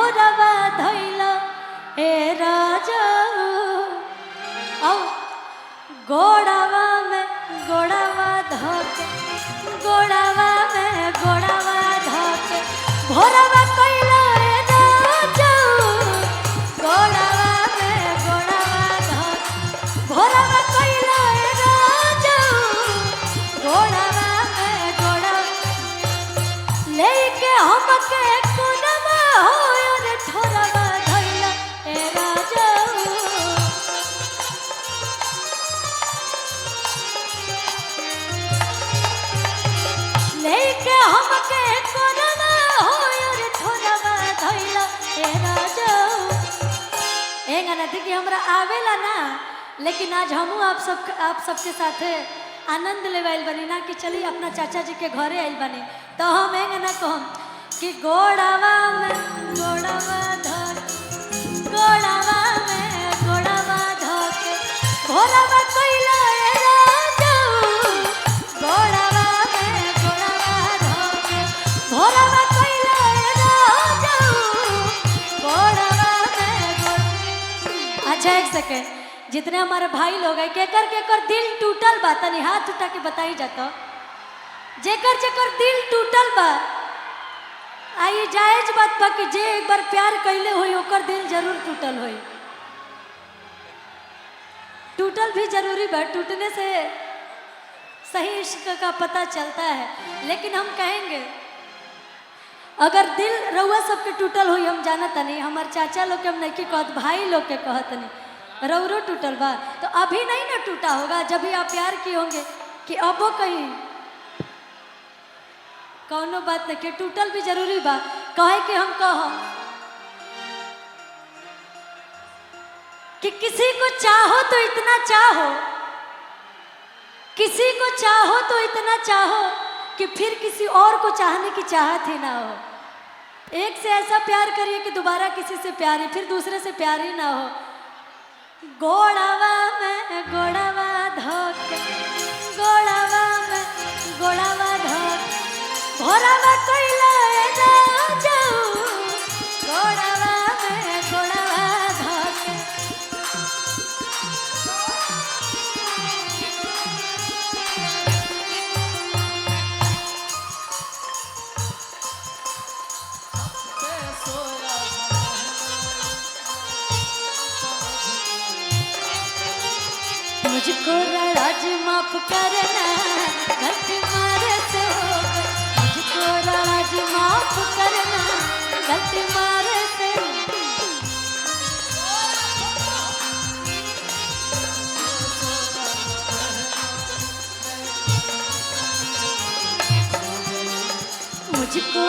ठोरवा धैला ए राजा। औ गोड़ावा में गोड़ावा धोके, गोड़ावा में गोड़ावा धोके भोरवा कइला ए राजा। गोड़ावा में गोड़ावा धोके भोरवा कइला ए राजा। गोड़ावा में गोड़ा लेके हमके कोनमा हो रे ठोरवा धइला ए राजा। लेके हमके कोनमा हो रे ठोरवा धइला ए राजा। ए गाना देखिए हमरा आवेला ना, लेकिन आज हमहू आप सबके साथे आनंद लेवे आइल बनी ना कि चली अपना चाचा जी के घरे आइल बनी, तो हम ए गाना कहम कि गोड़ावा में गोड़ावा धर, गोड़ावा में गोड़ावा धर, भोरावा कइला ए राजा। गोड़ावा में गोड़ावा धर, भोरावा कइला ए राजा। गोड़ावा में गोड़। अच्छा एक सेकेंड, जितने हमारे भाई लोग हैं, केकर केकर दिल टूटल बा तनी हाथ उठा के बताई जाता। जेकर जेकर दिल टूटल बा, आई जायज बात बा कि जे एक बार प्यार कैले होई ओकर दिल जरूर टूटल होई। टूटल भी जरूरी बा, टूटने से सही इश्क का पता चलता है। लेकिन हम कहेंगे अगर दिल रउआ सबके टूटल होई, हम जानत नहीं, हमार चाचा लोग के हम नहीं कहत, भाई लोग के कहत नहीं, रउरो टूटल बा तो अभी नहीं ना टूटा होगा, जब भी आप प्यार किए होंगे कि अबो कहीं कौनो बात नहीं के टूटल भी जरूरी बा। कहे कि हम कहो कि किसी को चाहो तो इतना चाहो, किसी को चाहो तो इतना चाहो कि फिर किसी और को चाहने की चाहत ही ना हो। एक से ऐसा प्यार करिए कि दोबारा किसी से प्यार ही, फिर दूसरे से प्यार ही ना हो। गोड़ावा में गोड़ावा धोके, गोड़ावा में गोड़ावा धोके भोरावा कइला ए राजा। गोड़ावा में गोड़ावा धोके। मुझको राज माफ करना, गलती मारे से हो गई। मुझको राज माफ करना, गलती मारे से। मुझको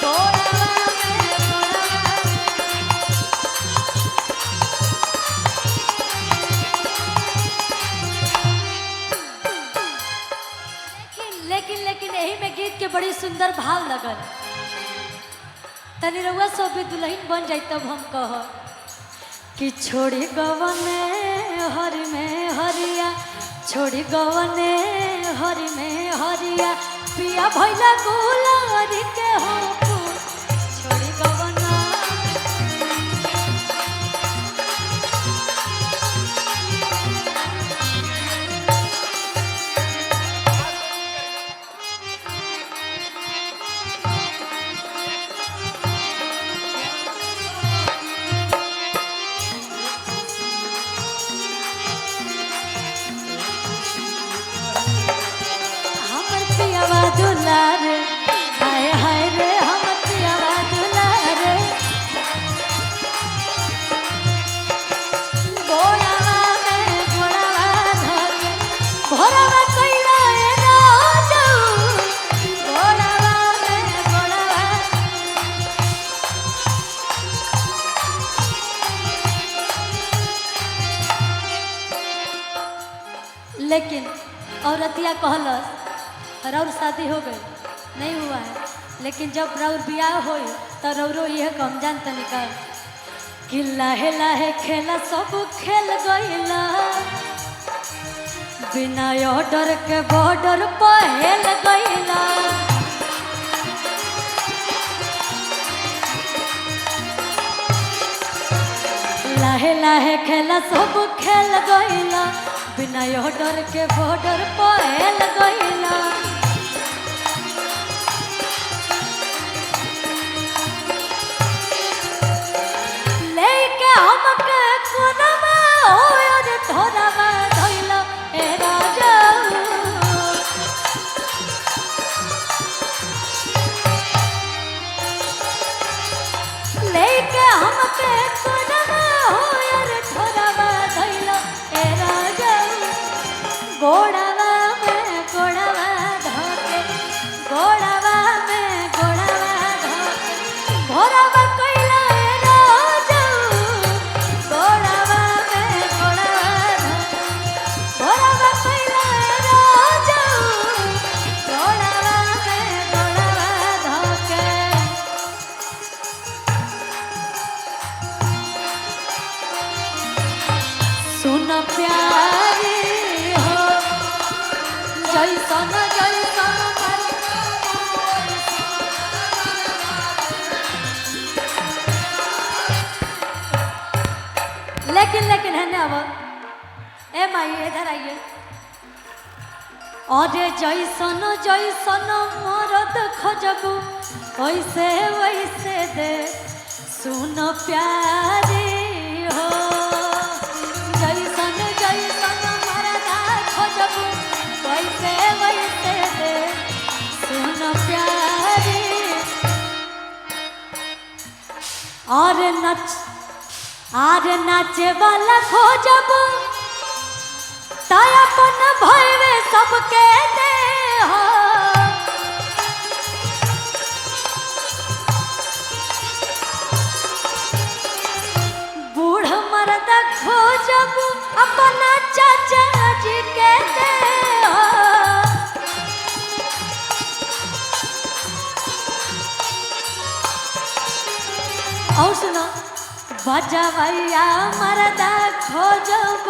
गोड़ावा में गोड़ावा। लेकिन लेकिन लेकिन यही में गीत के बड़ी सुंदर भाव लगल। तनी रउआ सब भी दुल्हन बन जाई तब हम कह कि छोड़ी गवने हरि में हरिया, छोड़ी गवने हरि में हरिया, पिया भैला गुलारी के हो फूल। छोड़ी गवना हमर पियावा दुलार, हाय हाय रे हमर पियावा दुलार। गोड़ावा में गोड़ावा धके भोरावा कइला ए राजू। गोड़ावा में गोड़ावा। लेकिन औरतिया कहलस रौर शादी हो गई नहीं हुआ है, लेकिन जब रौर बियाह होई तो रौरो यह कम जान तनिका कि लाहे लाहे खेला सब खेल गईला, बिना ऑर्डर के बॉर्डर पहल गईला। लाहे लाहे खेला सब खेल गईला, बिना ऑर्डर के बॉर्डर पहल गईला। लेके हमके कोनवा हो और थोड़ावा धइला ए राजा। लेके हमके कोनवा हो और थोड़ावा धइला ए राजा। गोड़ावा में गोड़ावा धोके, गोड़ावा में गोड़ावा धोके, भोरावा कइला ए राजा। गोड़ावा में गोड़ावा धोके, भोरावा कइला ए राजा। गोड़ावा में गोड़ावा धोके। सुन प्यारी हो, जैसन जैसन लेकिन लेकिन है ना अब ए माई इधर आइए। अरे जैसन जैसन मरद खोजबू वैसे वैसे दे, सुन प्यारी हो। जैसन जैसन मरदा खोजबू वैसे वैसे दे, सुन प्यारी। और नच और नाचे वाला खोजबू ताय अपन भयवे सबके दे हो। बूढ़ मर्द खोजब अपना चाचा जी के दे हो। और सुनो, बजवैया मर्दा खोजब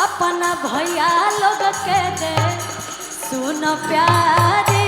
अपना भैया लोग के दे, सुन प्यारे।